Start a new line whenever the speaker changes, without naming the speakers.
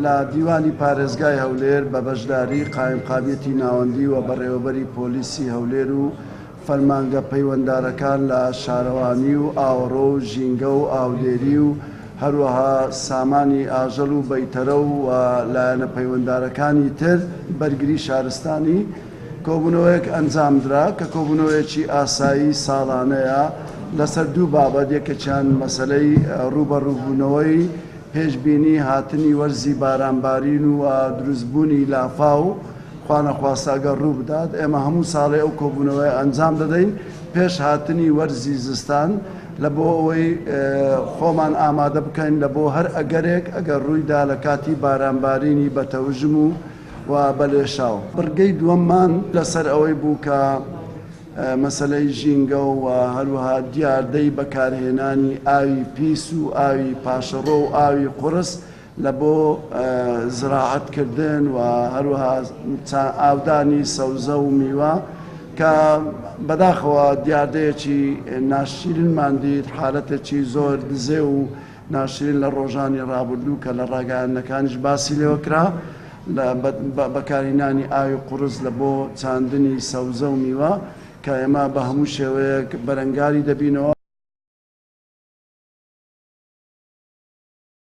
لە دیوانی پارێزگای هەولێر بە بەشداری قایمقامیەتی ناوەندی و بەڕێوەبەری پۆلیسی هەولێر و فەرمانگە پەیوەندارەکان لە شارەوانی و ئاوەڕۆ و ژینگە و ئاودێری و هەروەها سامانی ئاژەڵ و بەیتەرە و لایەنە پەیوەندارەکانی تر بەرگری شارستانی کۆبوونەوەیەک ئەنجامدرا کە کۆبوونەوەیەکی ئاسایی ساڵانەیە لەسەر دوو بابەت، یەکێکیان مەسەلەی ڕووبەڕووبوونەوەی پێشبینی هاتنی وەرزی بارانبارین و دروستبوونی لافاو خوانەخواستە ئەگەر ڕووبدات، ئێمە هەموو ساڵێ ئەو کۆبوونەوەیە ئەنجام دەدەین پێش هاتنی وەرزی زستان لە بۆ ئەوەی خۆمان ئامادە بکەین لە بۆ هەر ئەگەرێک ئەگەر ڕوویدا لە کاتی بارانبارینی بەتەوژم و و بە لێشاو. بڕگەی دووەممان لەسەر ئەوەی بوو کە مەسەلەی ژینگە و هەروەها دیاردەی بەکارهێنانی ئاوی پیس و ئاوی پاشەڕۆ و ئاوی قوڕس لە بۆ زراعەت کردن و هەروەها ئاودانی سەوزە و میوە کە بەداخەوە دیاردەیەکی ناشیرینمان دیت، حالەتێکی زۆر دزێو و ناشرین لە ڕۆژانی ڕابردوو کە لە ڕاگەیاندنەکانیش باسی لێوە کرا لە بەکارهینانی ئاوی قوڕس لە بۆ چاندنی سەوزە و میوە کە ئێمە بە هەموو شێوەیەک بەرەنگاری دەبینەوە.